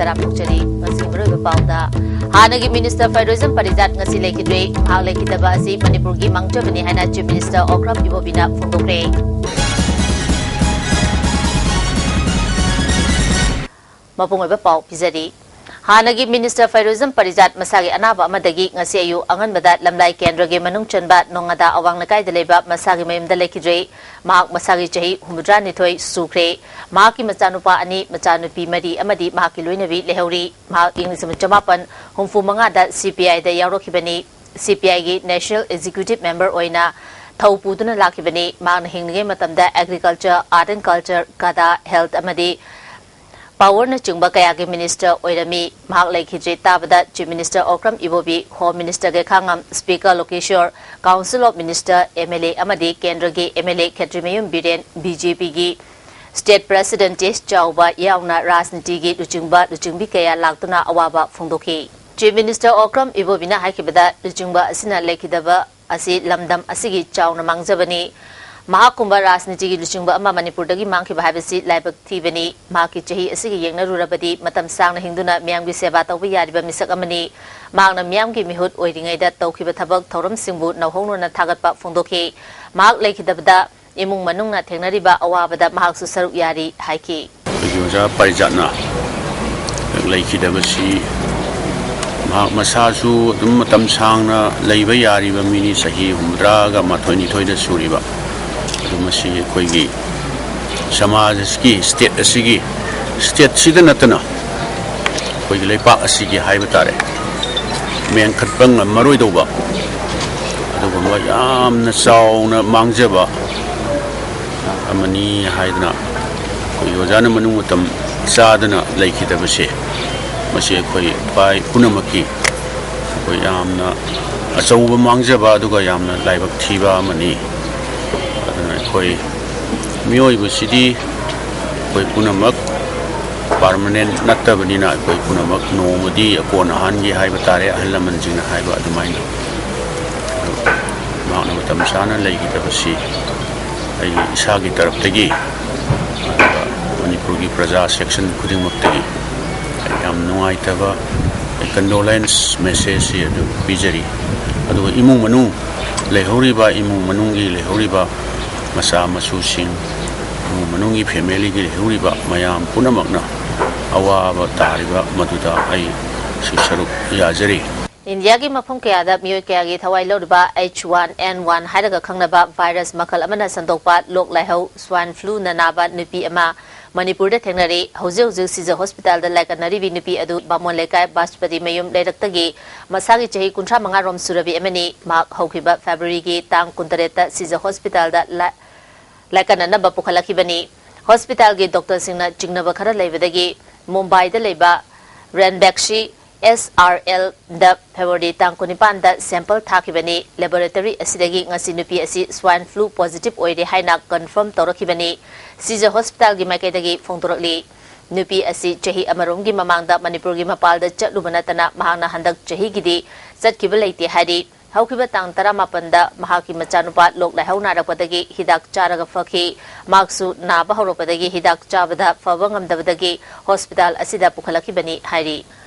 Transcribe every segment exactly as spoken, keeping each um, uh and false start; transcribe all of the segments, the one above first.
ꯇꯔꯥꯝꯅ ꯑꯣꯛꯆꯔꯤ꯫ ꯉꯁꯤ ꯃꯔꯨꯑꯣꯏꯕ ꯄꯥꯎꯗ, ꯍꯥꯟꯅꯒꯤ ꯃꯤꯅꯤꯁꯇꯔ ꯐꯩꯔꯣꯏꯖꯝ ꯄꯔꯤꯖꯥꯠ ꯉꯁꯤ ꯂꯩꯈꯤꯗ꯭ꯔꯦ꯫ ꯃꯍꯥꯛ ꯂꯩꯈꯤꯗꯕ ꯑꯁꯤ ꯃꯅꯤꯄꯨꯔꯒꯤ ꯃꯥꯡꯖꯕꯅꯤ ꯍꯥꯏꯅ ꯆꯤꯐ ꯃꯤꯅꯤꯁꯇꯔ ꯑꯣꯀ꯭ꯔꯝ ꯏꯕꯣꯕꯤꯅ ꯐꯣꯡꯗꯣꯛꯈ꯭ꯔꯦ꯫ ꯃꯄꯨꯡ ꯑꯣꯏꯕ ꯄꯥꯎ ꯄꯤꯖꯔꯤ꯫ ꯍꯥꯟꯅꯒꯤ ꯃꯤꯅꯤꯁꯇꯔ ꯐꯩꯔꯣꯏꯖꯝ ꯄꯔꯤꯖꯥꯠ ꯃꯁꯥꯒꯤ ꯑꯅꯥꯕ ꯑꯃꯗꯒꯤ ꯉꯁꯤ ꯑꯌꯨꯛ ꯑꯉꯟꯕꯗ ꯂꯝꯂꯥꯏ ꯀꯦꯟꯗ꯭ꯔꯒꯤ ꯃꯅꯨꯡ ꯆꯟꯕ ꯅꯣꯡꯉꯥꯗꯥ ꯑꯋꯥꯡ ꯂꯩꯀꯥꯏꯗ ꯂꯩꯕ ꯃꯁꯥꯒꯤ ꯃꯌꯨꯝꯗ ꯂꯩꯈꯤꯗ꯭ꯔꯦ꯫ ꯃꯍꯥꯛ ꯃꯁꯥꯒꯤ ꯆꯍꯤ ꯍꯨꯝꯐꯨꯇꯔꯥꯅꯤꯊꯣꯏ ꯁꯨꯈ꯭ꯔꯦ꯫ ꯃꯍꯥꯛꯀꯤ ꯃꯆꯥꯅꯨꯄꯥ ꯑꯅꯤ, ꯃꯆꯥꯅꯨꯄꯤ ꯃꯔꯤ ꯑꯃꯗꯤ ꯃꯍꯥꯛꯀꯤ ꯂꯣꯏꯅꯕꯤ ꯂꯩꯍꯧꯔꯤ꯫ ꯃꯍꯥꯛ ꯏꯪ ꯂꯤꯁꯤꯡ ꯑꯃ ꯆꯃꯥꯄꯟ ꯍꯨꯝꯐꯨ ꯃꯉꯥꯗ ꯁꯤ ꯄꯤ ꯑꯥꯏꯗ ꯌꯥꯎꯔꯛꯈꯤꯕꯅꯤ꯫ ꯁꯤ ꯄꯤ ꯑꯥꯏꯒꯤ ꯅꯦꯁꯅꯦꯜ ꯑꯦꯛꯖꯤꯀ꯭ꯌꯨꯇꯤꯚ ꯃꯦꯝꯕꯔ ꯑꯣꯏꯅ ꯊꯧ ꯄꯨꯗꯨꯅ ꯂꯥꯛꯈꯤꯕꯅꯤ꯫ ꯃꯍꯥꯛꯅ ꯍꯤꯡꯂꯤꯉꯩ ꯃꯇꯝꯗ ꯑꯦꯒ꯭ꯔꯤꯀꯜꯆꯔ, ꯑꯥꯔꯠ ꯑꯦꯟ ꯀꯜꯆꯔ, ꯀꯥꯗꯥ, ꯍꯦꯜꯊ ꯑꯃꯗꯤ ꯄꯥꯋꯔꯅꯆꯤꯡꯕ ꯀꯌꯥꯒꯤ ꯃꯤꯅꯤꯁꯇꯔ ꯑꯣꯏꯔꯝꯃꯤ꯫ ꯃꯍꯥꯛ ꯂꯩꯈꯤꯗ꯭ꯔꯦ ꯇꯥꯕꯗ chief minister Okram Ibobi, home minister Gaikhangam, speaker Lokeshwar, council of minister, M L A ꯑꯃꯗꯤ ꯀꯦꯟꯗ꯭ꯔꯒꯤ M L A Khetrimayum Biren, B J ꯄꯤꯒꯤ ꯁ꯭ꯇꯦꯠ ꯄ꯭ꯔꯦꯁꯤꯗꯦꯟꯠ ꯇꯦꯖ ꯆꯥꯎꯕ ꯌꯥꯎꯅ ꯔꯥꯖꯅꯤꯇꯤꯒꯤ ꯂꯨꯆꯤꯡꯕ ꯂꯨꯆꯤꯡꯕꯤ ꯀꯌꯥ ꯂꯥꯛꯇꯨꯅ ꯑꯋꯥꯕ ꯐꯣꯡꯗꯣꯛꯈꯤ꯫ ꯆꯤꯐ ꯃꯤꯅꯤꯁꯇꯔ ꯑꯣꯀ꯭ꯔꯝ ꯏꯕꯣꯕꯤꯅ ꯍꯥꯏꯈꯤꯕꯗ, ꯂꯨꯆꯤꯡꯕ ꯑꯁꯤꯅ ꯂꯩꯈꯤꯗꯕ ꯑꯁꯤ ꯂꯝꯗꯝ ꯑꯁꯤꯒꯤ ꯆꯥꯎꯅ ꯃꯥꯡꯖꯕꯅꯤ꯫ ꯃꯍꯥꯛꯀꯨꯝꯕ ꯔꯥꯖꯅꯤꯇꯤꯒꯤ ꯂꯨꯆꯤꯡꯕ ꯑꯃ ꯃꯅꯤꯄꯨꯔꯗꯒꯤ ꯃꯥꯡꯈꯤꯕ ꯍꯥꯏꯕꯁꯤ ꯂꯥꯏꯕꯛ ꯊꯤꯕꯅꯤ꯫ ꯃꯍꯥꯛꯀꯤ ꯆꯍꯤ ꯑꯁꯤꯒ ꯌꯦꯡꯅꯔꯨꯔꯕꯗꯤ ꯃꯇꯝ ꯁꯥꯡꯅ ꯍꯤꯡꯗꯨꯅ ꯃꯤꯌꯥꯝꯒꯤ ꯁꯦꯕꯥ ꯇꯧꯕ ꯌꯥꯔꯤꯕ ꯃꯤꯁꯛ ꯑꯃꯅꯤ꯫ ꯃꯍꯥꯛꯅ ꯃꯤꯌꯥꯝꯒꯤ ꯃꯤꯍꯨꯠ ꯑꯣꯏꯔꯤꯉꯩꯗ ꯇꯧꯈꯤꯕ ꯊꯕꯛ ꯊꯧꯔꯝꯁꯤꯡꯕꯨ ꯅꯧꯍꯧꯅꯅ ꯊꯥꯒꯠꯄ ꯐꯣꯡꯗꯣꯛꯈꯤ꯫ ꯃꯍꯥꯛ ꯂꯩꯈꯤꯗꯕꯗ ꯏꯃꯨꯡ ꯃꯅꯨꯡꯅ ꯊꯦꯡꯅꯔꯤꯕ ꯑꯋꯥꯕꯗ ꯃꯍꯥꯛꯁꯨ ꯁꯔꯨꯛ ꯌꯥꯔꯤ ꯍꯥꯏꯈꯤ꯫ ꯑꯩꯈꯣꯏꯒꯤ ꯑꯣꯖꯥ ꯄꯥꯔꯤꯖꯥꯠꯅ ꯂꯩꯈꯤꯗꯕꯁꯤ, ꯃꯍꯥꯛ ꯃꯁꯥꯁꯨ ꯑꯗꯨꯝ ꯃꯇꯝ ꯁꯥꯡꯅ ꯂꯩꯕ ꯌꯥꯔꯤꯕ ꯃꯤꯅꯤ, ꯆꯍꯤ ꯍꯨꯝꯐꯨꯇꯔꯥꯒ ꯃꯥꯊꯣꯏ ꯅꯤꯊꯣꯏꯗ ꯁꯨꯔꯤꯕ꯫ ꯑꯗꯨ ꯃꯁꯤ ꯑꯩꯈꯣꯏꯒꯤ ꯁꯃꯥꯖ ꯑꯁꯤꯒꯤ, ꯁ꯭ꯇꯦꯠ ꯑꯁꯤꯒꯤ, ꯁ꯭ꯇꯦꯠꯁꯤꯗ ꯅꯠꯇꯅ ꯑꯩꯈꯣꯏꯒꯤ ꯂꯩꯄꯥꯛ ꯑꯁꯤꯒꯤ ꯍꯥꯏꯕ ꯇꯥꯔꯦ, ꯃꯦꯟꯈꯠꯄ ꯉꯝꯃꯔꯣꯏꯗꯧꯕ ꯑꯗꯨꯒꯨꯝꯕ ꯌꯥꯝꯅ ꯆꯥꯎꯅ ꯃꯥꯡꯖꯕ ꯑꯃꯅꯤ ꯍꯥꯏꯗꯅ ꯑꯩꯈꯣꯏꯒꯤ ꯑꯣꯖꯥꯅ ꯃꯅꯨꯡ ꯃꯇꯝ ꯆꯥꯗꯅ ꯂꯩꯈꯤꯗꯕꯁꯦ, ꯃꯁꯤ ꯑꯩꯈꯣꯏ ꯏꯄꯥ ꯄꯨꯝꯅꯃꯛꯀꯤ ꯑꯩꯈꯣꯏ ꯌꯥꯝꯅ ꯑꯆꯧꯕ ꯃꯥꯡꯖꯕ ꯑꯗꯨꯒ ꯌꯥꯝꯅ ꯂꯥꯏꯕꯛ ꯊꯤꯕ ꯑꯃꯅꯤ꯫ ꯑꯗꯨꯅ ꯑꯩꯈꯣꯏ ꯃꯤꯑꯣꯏꯕꯁꯤꯗꯤ ꯑꯩꯈꯣꯏ ꯄꯨꯝꯅꯃꯛ ꯄꯥꯔꯃꯅꯦꯟ ꯅꯠꯇꯕꯅꯤꯅ ꯑꯩꯈꯣꯏ ꯄꯨꯝꯅꯃꯛ ꯅꯣꯡꯃꯗꯤ ꯑꯀꯣꯟ ꯑꯍꯥꯟꯒꯤ ꯍꯥꯏꯕ ꯇꯥꯔꯦ, ꯑꯍꯜ ꯂꯃꯟꯁꯤꯡꯅ ꯍꯥꯏꯕ ꯑꯗꯨꯃꯥꯏꯅ꯫ ꯑꯗꯨ ꯃꯍꯥꯛꯅ ꯃꯇꯝ ꯆꯥꯅ ꯂꯩꯈꯤꯗꯕꯁꯤ ꯑꯩꯒꯤ ꯏꯁꯥꯒꯤ ꯇꯔꯞꯇꯒꯤ, ꯑꯗꯨꯒ ꯃꯅꯤꯄꯨꯔꯒꯤ ꯄ꯭ꯔꯖꯥ ꯁꯦꯛꯁꯟ ꯈꯨꯗꯤꯡꯃꯛꯇꯒꯤ ꯑꯩ ꯌꯥꯝ ꯅꯨꯡꯉꯥꯏꯇꯕ condolence message ꯑꯗꯨ ꯄꯤꯖꯔꯤ꯫ ꯑꯗꯨꯒ ꯏꯃꯨꯡ ꯃꯅꯨꯡ ꯂꯩꯍꯧꯔꯤꯕ, ꯏꯃꯨꯡ ꯃꯅꯨꯡꯒꯤ ꯂꯩꯍꯧꯔꯤꯕ ꯃꯆꯥ ꯃꯁꯨꯁꯤꯡ, ꯏꯃꯨꯡ ꯃꯅꯨꯡꯒꯤ family ꯒꯤ ꯂꯩꯍꯧꯔꯤꯕ ꯃꯌꯥꯝ ꯄꯨꯝꯅꯃꯛꯅ ꯑꯋꯥꯕ ꯇꯥꯔꯤꯕ ꯃꯗꯨꯗ ꯑꯩ ꯁꯔꯨꯛ ꯌꯥꯖꯔꯤ꯫ ꯏꯟꯗꯤꯌꯥꯒꯤ ꯃꯐꯝ ꯀꯌꯥꯗ ꯃꯤꯑꯣꯏ ꯀꯌꯥꯒꯤ ꯊꯋꯥꯏ ꯂꯧꯔꯤꯕ H one N one ꯍꯥꯏꯔꯒ ꯈꯪꯅꯕ virus ꯃꯈꯜ ꯑꯃꯅ ꯁꯟꯗꯣꯛꯄ ꯂꯣꯛ ꯂꯥꯏꯍꯧ, swine flu ꯅ ꯅꯥꯕ ꯅꯨꯄꯤ ꯑꯃ ꯃꯅꯤꯄꯨꯔꯗ ꯊꯦꯡꯅꯔꯦ꯫ ꯍꯧꯖꯤꯛ ꯍꯧꯖꯤꯛ ꯁꯤꯖ ꯍꯣꯁꯄꯤꯇꯥꯜꯗ ꯂꯥꯏꯀꯠꯅꯔꯤꯕꯤ ꯅꯨꯄꯤ ꯑꯗꯨ ꯕꯥꯃꯣꯟ ꯂꯩꯀꯥꯏ ꯕꯥꯁꯄꯇꯤ ꯃꯌꯨꯝ ꯂꯩꯔꯛꯇꯒꯤ ꯃꯁꯥꯒꯤ ꯆꯍꯤ ꯀꯨꯟꯊ꯭ꯔꯥ ꯃꯉꯥ ꯔꯣꯝ ꯁꯨꯔꯕꯤ ꯑꯃꯅꯤ꯫ ꯃꯍꯥꯛ ꯍꯧꯈꯤꯕ February ꯒꯤ ꯇꯥꯡ ꯀꯨꯟꯇꯔꯦꯠꯇ ꯁꯤꯖ ꯍꯣꯁꯄꯤꯇꯥꯜꯗ ꯂꯥ-, ꯂꯥꯏꯀꯠꯅꯅꯕ ꯄꯨꯈꯠꯂꯛꯈꯤꯕꯅꯤ꯫ ꯍꯣꯁꯄꯤꯇꯥꯜꯒꯤ doctor ꯁꯤꯡꯅ ꯆꯤꯡꯅꯕ ꯈꯔ ꯂꯩꯕꯗꯒꯤ ꯃꯨꯝꯕꯥꯏꯗ ꯂꯩꯕ Ranbaxy S R L ꯗ February ꯇꯥꯡ ꯀꯨꯟꯅꯤꯄꯥꯟꯗ sample ꯊꯥꯈꯤꯕꯅꯤ꯫ Laboratory ꯑꯁꯤꯗꯒꯤ ꯉꯁꯤ ꯅꯨꯄꯤ ꯑꯁꯤ swine flu positive ꯑꯣꯏꯔꯦ ꯍꯥꯏꯅ confirm ꯇꯧꯔꯛꯈꯤꯕꯅꯤ꯫ ꯁꯤꯖ ꯍꯣꯁꯄꯤꯇꯥꯜꯒꯤ ꯃꯥꯏꯀꯩꯗꯒꯤ ꯐꯣꯡꯗꯣꯔꯛꯂꯤ꯫ ꯅꯨꯄꯤ ꯑꯁꯤ ꯆꯍꯤ ꯑꯃꯔꯣꯝꯒꯤ ꯃꯃꯥꯡꯗ ꯃꯅꯤꯄꯨꯔꯒꯤ ꯃꯄꯥꯜꯗ ꯆꯠꯂꯨꯕ ꯅꯠꯇꯅ ꯃꯍꯥꯛꯅ ꯍꯟꯗꯛ ꯆꯍꯤꯒꯤꯗꯤ ꯆꯠꯈꯤꯕ ꯂꯩꯇꯦ ꯍꯥꯏꯔꯤ꯫ ꯍꯧꯈꯤꯕ ꯇꯥꯡ ꯇꯔꯥꯃꯥꯄꯟꯗ ꯃꯍꯥꯛꯀꯤ ꯃꯆꯥꯅꯨꯄꯥ ꯂꯣꯛ ꯂꯥꯏꯍꯧ ꯅꯥꯔꯛꯄꯗꯒꯤ ꯍꯤꯗꯥꯛ ꯆꯥꯔꯒ ꯐꯈꯤ꯫ ꯃꯍꯥꯛꯁꯨ ꯅꯥꯕ ꯍꯧꯔꯛꯄꯗꯒꯤ ꯍꯤꯗꯥꯛ ꯆꯥꯕꯗ ꯐꯕ ꯉꯝꯗꯕꯗꯒꯤ ꯍꯣꯁꯄꯤꯇꯥꯜ ꯑꯁꯤꯗ ꯄꯨꯈꯠꯂꯛꯈꯤꯕꯅꯤ ꯍꯥꯏꯔꯤ꯫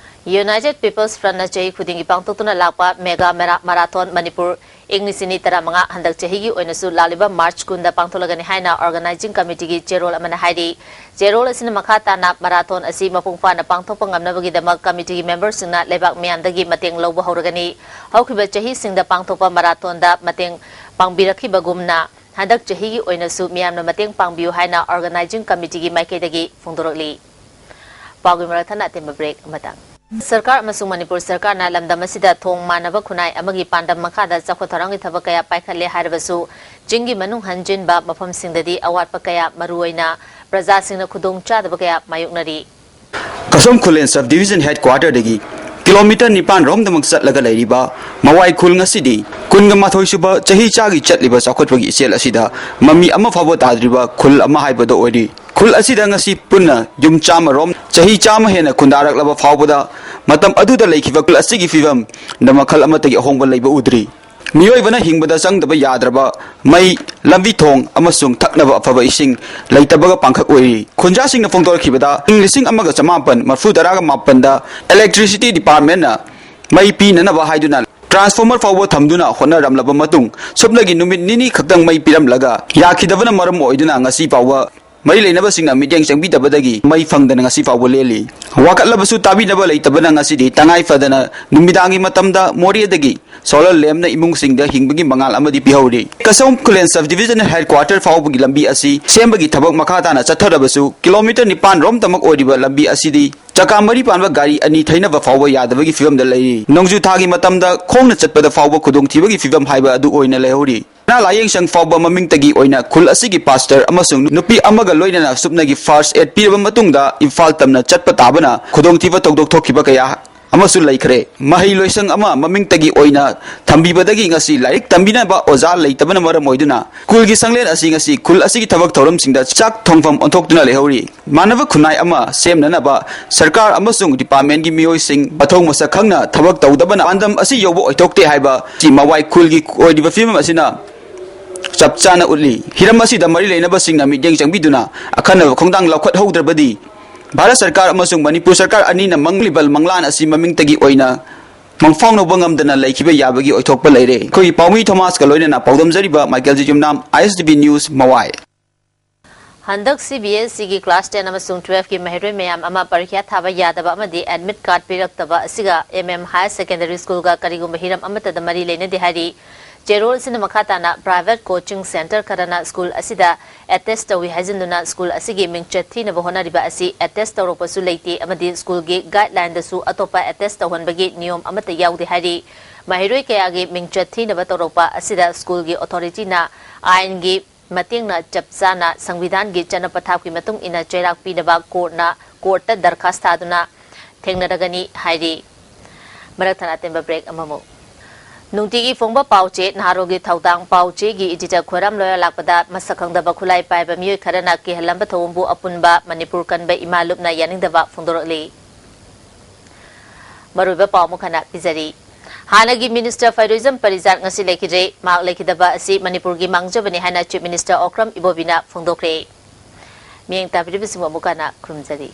United People's Front ꯅ ꯆꯍꯤ ꯈꯨꯗꯤꯡꯒꯤ ꯄꯥꯡꯊꯣꯛꯇꯨꯅ ꯂꯥꯛꯄ mega mara-, marathon ꯃꯅꯤꯄꯨꯔ ꯏꯪ ꯂꯤꯁꯤꯡ ꯑꯅꯤ ꯇꯔꯥꯃꯉꯥ ꯍꯟꯗꯛ ꯆꯍꯤꯒꯤ ꯑꯣꯏꯅꯁꯨ ꯂꯥꯛꯂꯤꯕ March ꯀꯨꯟꯗ ꯄꯥꯡꯊꯣꯛꯂꯒꯅꯤ ꯍꯥꯏꯅ organizing committee ꯒꯤ ꯆꯦꯔꯣꯜ ꯑꯃꯅ ꯍꯥꯏꯔꯤ꯫ ꯆꯦꯔꯣꯜ ꯑꯁꯤꯅ ꯃꯈꯥ ꯇꯥꯅ marathon ꯑꯁꯤ ꯃꯄꯨꯡ ꯐꯥꯅ ꯄꯥꯡꯊꯣꯛꯄ ꯉꯝꯅꯕꯒꯤꯗꯃꯛ committee ꯒꯤ member ꯁꯤꯡꯅ ꯂꯩꯕꯥꯛ ꯃꯤꯌꯥꯝꯗꯒꯤ ꯃꯇꯦꯡ ꯂꯧꯕ ꯍꯧꯔꯒꯅꯤ꯫ ꯍꯧꯈꯤꯕ ꯆꯍꯤꯁꯤꯡꯗ ꯄꯥꯡꯊꯣꯛꯄ marathon ꯗ ꯃꯇꯦꯡ ꯄꯥꯡꯕꯤꯔꯛꯈꯤꯕꯒꯨꯝꯅ ꯍꯟꯗꯛ ꯆꯍꯤꯒꯤ ꯑꯣꯏꯅꯁꯨ ꯃꯤꯌꯥꯝꯅ ꯃꯇꯦꯡ ꯄꯥꯡꯕꯤꯌꯨ ꯍꯥꯏꯅ organizing committee ꯒꯤ ꯃꯥꯏꯀꯩꯗꯒꯤ ꯐꯣꯡꯗꯣꯔꯛꯂꯤ꯫ ꯄꯥꯎꯒꯤ ꯃꯔꯛ ꯊꯠꯅ ꯑꯇꯦꯟꯕ break ꯑꯃꯇꯪ꯫ ꯁꯔꯀꯥꯔ ꯑꯃꯁꯨꯡ ꯃꯅꯤꯄꯨꯔ ꯁꯔꯀꯥꯔꯅ ꯂꯝꯗꯝ ꯑꯁꯤꯗ ꯊꯣꯡ ꯃꯥꯟꯅꯕ ꯈꯨꯟꯅꯥꯏ ꯑꯃꯒꯤ ꯄꯥꯟꯗꯝ ꯃꯈꯥꯗ ꯆꯥꯎꯈꯠ ꯊꯧꯔꯥꯡꯒꯤ ꯊꯕꯛ ꯀꯌꯥ ꯄꯥꯏꯈꯠꯂꯦ ꯍꯥꯏꯔꯕꯁꯨ, ꯆꯤꯡꯒꯤ ꯃꯅꯨꯡ ꯍꯟꯖꯤꯟꯕ ꯃꯐꯝꯁꯤꯡꯗꯗꯤ ꯑꯋꯥꯠꯄ ꯀꯌꯥ, ꯃꯔꯨꯑꯣꯏꯅ ꯄ꯭ꯔꯖꯥꯁꯤꯡꯅ ꯈꯨꯗꯣꯡ ꯆꯥꯗꯕ ꯀꯌꯥ ꯃꯥꯌꯣꯛꯅꯔꯤ꯫ ꯀꯁꯣꯝ ꯈꯨꯂꯦꯟ sub division headquarter ꯗꯒꯤ kilometre ꯅꯤꯄꯥꯟ ꯔꯣꯝꯗꯃꯛ ꯆꯠꯂꯒ ꯂꯩꯔꯤꯕ ꯃꯋꯥꯏ ꯈꯨꯜ ꯉꯁꯤꯗꯤ ꯀꯨꯟꯒ ꯃꯥꯊꯣꯏ ꯁꯨꯕ ꯆꯍꯤ ꯆꯥꯒꯤ ꯆꯠꯂꯤꯕ ꯆꯥꯎꯈꯠꯄꯒꯤ ꯏꯆꯦꯜ ꯑꯁꯤꯗ ꯃꯃꯤ ꯑꯃ ꯐꯥꯎꯕ ꯇꯥꯗ꯭ꯔꯤꯕ ꯈꯨꯜ ꯑꯃ ꯍꯥꯏꯕꯗꯨ ꯑꯣꯏꯔꯤ꯫ ꯈꯨꯜ ꯑꯁꯤꯗ ꯉꯁꯤ ꯄꯨꯟꯅ ꯌꯨꯝ ꯆꯥꯝꯃ ꯔꯣꯝ ꯆꯍꯤ ꯆꯥꯝꯃ ꯍꯦꯟꯅ ꯈꯨꯟꯗꯥꯔꯛꯂꯕ ꯐꯥꯎꯕꯗ ꯃꯇꯝ ꯑꯗꯨꯗ ꯂꯩꯈꯤꯕ ꯈꯨꯜ ꯑꯁꯤꯒꯤ ꯐꯤꯕꯝꯗ ꯃꯈꯜ ꯑꯃꯠꯇꯒꯤ ꯑꯍꯣꯡꯕ ꯂꯩꯕ ꯎꯗ꯭ꯔꯤ꯫ ꯃꯤꯑꯣꯏꯕꯅ ꯍꯤꯡꯕꯗ ꯆꯪꯗꯕ ꯌꯥꯗ꯭ꯔꯕ ꯃꯩ, ꯂꯝꯕꯤ ꯊꯣꯡ ꯑꯃꯁꯨꯡ ꯊꯛꯅꯕ ꯑꯐꯕ ꯏꯁꯤꯡ ꯂꯩꯇꯕꯒ ꯄꯥꯡꯈꯛ ꯑꯣꯏꯔꯤ꯫ ꯈꯨꯟꯖꯥꯁꯤꯡꯅ ꯐꯣꯡꯗꯣꯔꯛꯈꯤꯕꯗ, ꯏꯪ ꯂꯤꯁꯤꯡ ꯑꯃꯒ ꯆꯃꯥꯄꯟ ꯃꯔꯐꯨ ꯇꯔꯥꯒ ꯃꯥꯄꯟꯗ electricity departmentꯅ ꯃꯩ ꯄꯤꯅꯅꯕ ꯍꯥꯏꯗꯨꯅ transformer ꯐꯥꯎꯕ ꯊꯝꯗꯨꯅ ꯍꯣꯠꯅꯔꯝꯂꯕ ꯃꯇꯨꯡ, ꯁꯨꯞꯅꯒꯤ ꯅꯨꯃꯤꯠ ꯅꯤꯅꯤ ꯈꯛꯇꯪ ꯃꯩ ꯄꯤꯔꯝꯂꯒ ꯌꯥꯈꯤꯗꯕꯅ ꯃꯔꯝ ꯑꯣꯏꯗꯨꯅ ꯉꯁꯤ ꯐꯥꯎꯕ ꯃꯔꯤ ꯂꯩꯅꯕꯁꯤꯡꯅ ꯃꯤꯠꯌꯦꯡ ꯆꯪꯕꯤꯗꯕꯗꯒꯤ ꯃꯩ ꯐꯪꯗꯅ ꯉꯁꯤ ꯐꯥꯎꯕ ꯂꯦꯜꯂꯤ꯫ ꯋꯥꯀꯠꯂꯕꯁꯨ ꯇꯥꯕꯤꯅꯕ ꯂꯩꯇꯕꯅ ꯉꯁꯤꯗꯤ ꯇꯉꯥꯏ ꯐꯗꯅ ꯅꯨꯃꯤꯗꯥꯡꯒꯤ ꯃꯇꯝꯗ ꯃꯣꯔꯦꯗꯒꯤ solar lampꯅ ꯏꯃꯨꯡꯁꯤꯡꯗ ꯍꯤꯡꯕꯒꯤ ꯃꯉꯥꯜ ꯑꯃꯗꯤ ꯄꯤꯍꯧꯔꯤ꯫ ꯀꯁꯣꯝ ꯈꯨꯂꯦꯟ sub division headquarter ꯐꯥꯎꯕꯒꯤ ꯂꯝꯕꯤ ꯑꯁꯤ ꯁꯦꯝꯕꯒꯤ ꯊꯕꯛ ꯃꯈꯥ ꯇꯥꯅ ꯆꯠꯊꯔꯕꯁꯨ, kilometre ꯅꯤꯄꯥꯟ ꯔꯣꯝꯇꯃꯛ ꯑꯣꯏꯔꯤꯕ ꯂꯝꯕꯤ ꯑꯁꯤꯗꯤ ꯆꯀꯥ ꯃꯔꯤ ꯄꯥꯟꯕ ꯒꯥꯔꯤ ꯑꯅꯤ ꯊꯩꯅꯕ ꯐꯥꯎꯕ ꯌꯥꯗꯕꯒꯤ ꯐꯤꯕꯝꯗ ꯂꯩꯔꯤ꯫ ꯅꯣꯡꯖꯨ ꯊꯥꯒꯤ ꯃꯇꯝꯗ ꯈꯣꯡꯅ ꯆꯠꯄꯗ ꯐꯥꯎꯕ ꯈꯨꯗꯣꯡꯊꯤꯕꯒꯤ ꯐꯤꯕꯝ ꯍꯥꯏꯕ ꯑꯗꯨ ꯑꯣꯏꯅ ꯂꯩꯍꯧꯔꯤ꯫ ꯂꯥꯏꯌꯦꯡ ꯁꯪ ꯐꯥꯎꯕ ꯃꯃꯤꯡꯇꯒꯤ ꯑꯣꯏꯅ ꯈꯨꯜ ꯑꯁꯤꯒꯤ pastor ꯑꯃꯁꯨꯡ ꯅꯨꯄꯤ ꯑꯃꯒ ꯂꯣꯏꯅꯅ ꯁꯨꯞꯅꯒꯤ first aid ꯄꯤꯔꯕ ꯃꯇꯨꯡꯗ ꯏꯝꯐꯥꯜ ꯇꯝꯅ ꯆꯠꯄ ꯇꯥꯕꯅ ꯈꯨꯗꯣꯡꯊꯤꯕ ꯊꯧꯗꯣꯛ ꯊꯣꯛꯈꯤꯕ ꯀꯌꯥ ꯑꯃꯁꯨ ꯂꯩꯈ꯭ꯔꯦ꯫ ꯃꯍꯩ ꯂꯣꯏꯁꯪ ꯑꯃ ꯃꯃꯤꯡꯇꯒꯤ ꯑꯣꯏꯅ ꯊꯝꯕꯤꯕꯗꯒꯤ ꯉꯁꯤ ꯂꯥꯏꯔꯤꯛ ꯇꯝꯕꯤꯅꯕ ꯑꯣꯖꯥ ꯂꯩꯇꯕꯅ ꯃꯔꯝ ꯑꯣꯏꯗꯨꯅ ꯁ꯭ꯀꯨꯜꯒꯤ ꯁꯪꯂꯦꯟ ꯑꯁꯤ ꯉꯁꯤ ꯈꯨꯜ ꯑꯁꯤꯒꯤ ꯊꯕꯛ ꯊꯧꯔꯝꯁꯤꯡꯗ ꯆꯥꯛ ꯊꯣꯡꯐꯝ ꯑꯣꯟꯊꯣꯛꯇꯨꯅ ꯂꯩꯍꯧꯔꯤ꯫ ꯃꯥꯟꯅꯕ ꯈꯨꯟꯅꯥꯏ ꯑꯃ ꯁꯦꯝꯅꯅꯕ ꯁꯔꯀꯥꯔ ꯑꯃꯁꯨꯡ departmentꯀꯤ ꯃꯤꯑꯣꯏꯁꯤꯡ ꯃꯊꯧ ꯃꯁꯛ ꯈꯪꯅ ꯊꯕꯛ ꯇꯧꯗꯕꯅ ꯄꯥꯟꯗꯝ ꯑꯁꯤ ꯌꯧꯕ ꯑꯣꯏꯊꯣꯛꯇꯦ ꯍꯥꯏꯕ ꯁꯤ ꯃꯋꯥꯏ ꯈꯨꯜꯒꯤ ꯑꯣꯏꯔꯤꯕ ꯐꯤꯕꯝ ꯑꯁꯤꯅ ꯆꯞ ꯆꯥꯅ ꯎꯠꯂꯤ꯫ ꯍꯤꯔꯝ ꯑꯁꯤꯗ ꯃꯔꯤ ꯂꯩꯅꯕꯁꯤꯡꯅ ꯃꯤꯠꯌꯦꯡ ꯆꯪꯕꯤꯗꯨꯅ ꯑꯈꯟꯅꯕ ꯈꯣꯡꯊꯥꯡ ꯂꯧꯈꯠꯍꯧꯗ꯭ꯔꯕꯗꯤ ꯚꯥꯔꯠ ꯁꯔꯀꯥꯔ ꯑꯃꯁꯨꯡ ꯃꯅꯤꯄꯨꯔ ꯁꯔꯀꯥꯔ ꯑꯅꯤꯅ ꯃꯪꯂꯤꯕ ꯃꯪꯂꯥꯟ ꯑꯁꯤ ꯃꯃꯤꯡꯇꯒꯤ ꯑꯣꯏꯅ ꯃꯪꯐꯥꯎꯅꯕ ꯉꯝꯗꯅ ꯂꯩꯈꯤꯕ ꯌꯥꯕꯒꯤ ꯑꯣꯏꯊꯣꯛꯄ ꯂꯩꯔꯦ꯫ ꯑꯩꯈꯣꯏꯒꯤ ꯄꯥꯎꯃꯤ ꯊꯣꯃꯥꯁꯀ ꯂꯣꯏꯅꯅ ꯄꯥꯎꯗꯝꯖꯔꯤꯕ ꯃꯥꯏꯀꯦꯜ ꯖꯤ ꯌꯨꯝꯅꯥꯝ, ISTV News, ꯃꯋꯥꯏ꯫ ꯍꯟꯗꯛ CBSEꯒꯤ class ten ꯑꯃꯁꯨꯡ twelveꯀꯤ ꯃꯍꯩꯔꯣꯏ ꯃꯌꯥꯝ ꯑꯃ ꯄꯔꯤꯈ꯭ꯌꯥ ꯊꯥꯕ ꯌꯥꯗꯕ ꯑꯃꯗꯤ admit card ꯄꯤꯔꯛꯇꯕ ꯑꯁꯤꯒ MM Higher Secondary Schoolꯒ ꯀꯔꯤꯒꯨꯝꯕ ꯍꯤꯔꯝ ꯑꯃꯠꯇꯗ ꯃꯔꯤ ꯂꯩꯅꯗꯦ ꯍꯥꯏꯔꯤ꯫ ꯆꯦꯔꯣꯜ ꯑꯁꯤꯅ ꯃꯈꯥ ꯇꯥꯅ private coaching centre ꯈꯔꯅ school ꯑꯁꯤꯗ attach ꯇꯧꯏ ꯍꯥꯏꯖꯤꯟꯗꯨꯅ school ꯑꯁꯤꯒꯤ ꯃꯤꯡꯆꯠ ꯊꯤꯅꯕ ꯍꯣꯠꯅꯔꯤꯕ ꯑꯁꯤ attach ꯇꯧꯔꯛꯄꯁꯨ ꯂꯩꯇꯦ ꯑꯃꯗꯤ schoolꯒꯤ guidelineꯗꯁꯨ ꯑꯇꯣꯞꯄ attach ꯇꯧꯍꯟꯕꯒꯤ ꯅꯤꯌꯣꯝ ꯑꯃꯠꯇ ꯌꯥꯎꯗꯦ ꯍꯥꯏꯔꯤ꯫ ꯃꯍꯩꯔꯣꯏ ꯀꯌꯥꯒꯤ ꯃꯤꯡꯆꯠ ꯊꯤꯅꯕ ꯇꯧꯔꯛꯄ ꯑꯁꯤꯗ schoolꯒꯤ authorityꯅ ꯑꯥꯏꯟꯒꯤ ꯃꯇꯦꯡꯅ ꯆꯞ ꯆꯥꯅ ꯁꯪꯕꯤꯙꯥꯟꯒꯤ ꯆꯠꯅ ꯄꯊꯥꯞꯀꯤ ꯃꯇꯨꯡ ꯏꯟꯅ ꯆꯩꯔꯥꯛ ꯄꯤꯅꯕ courtꯅ, courtꯇ ꯗꯔꯈꯥꯁ ꯊꯥꯗꯨꯅ ꯊꯦꯡꯅꯔꯒꯅꯤ ꯍꯥꯏꯔꯤ꯫ ꯃꯔꯛ ꯊꯠꯅ ꯑꯇꯦꯟꯕ break ꯑꯃꯃꯨꯛ꯫ ꯅꯨꯡꯇꯤꯒꯤ ꯐꯣꯡꯕ ꯄꯥꯎꯆꯦ ꯅꯍꯥꯔꯣꯜꯒꯤ ꯊꯧꯗꯥꯡ ꯄꯥꯎꯆꯦꯒꯤ editor ꯈꯣꯏꯔꯥꯝ ꯂꯣꯌꯥ ꯂꯥꯛꯄꯗ ꯃꯁꯛ ꯈꯪꯗꯕ ꯈꯨꯠꯂꯥꯏ ꯄꯥꯏꯕ ꯃꯤꯑꯣꯏ ꯈꯔꯅ ꯀꯤꯍꯜꯂꯝꯕ ꯊꯧꯑꯣꯡꯕꯨ ꯑꯄꯨꯟꯕ ꯃꯅꯤꯄꯨꯔ ꯀꯟꯕ ꯏꯃꯥ ꯂꯨꯞꯅ ꯌꯥꯅꯤꯡꯗꯕ ꯐꯣꯡꯗꯣꯔꯛꯂꯤ꯫ ꯃꯔꯨꯑꯣꯏꯕ ꯄꯥꯎ ꯑꯃꯨꯛ ꯍꯟꯅ ꯄꯤꯖꯔꯤ꯫ ꯍꯥꯟꯅꯒꯤ ꯃꯤꯅꯤꯁꯇꯔ ꯐꯩꯔꯣꯏꯖꯝ ꯄꯔꯤꯖꯥꯠ ꯉꯁꯤ ꯂꯩꯈꯤꯗ꯭ꯔꯦ꯫ ꯃꯍꯥꯛ ꯂꯩꯈꯤꯗꯕ ꯑꯁꯤ ꯃꯅꯤꯄꯨꯔꯒꯤ ꯃꯥꯡꯖꯕꯅꯤ ꯍꯥꯏꯅ ꯆꯤꯐ ꯃꯤꯅꯤꯁꯇꯔ ꯑꯣꯀ꯭ꯔꯝ ꯏꯕꯣꯕꯤꯅ ꯐꯣꯡꯗꯣꯛꯈ꯭ꯔꯦ꯫ ꯃꯤꯠꯌꯦꯡ ꯇꯥꯕꯤꯔꯤꯕꯁꯤꯡꯕꯨ ꯑꯃꯨꯛ ꯍꯟꯅ ꯈꯨꯔꯨꯝꯖꯔꯤ꯫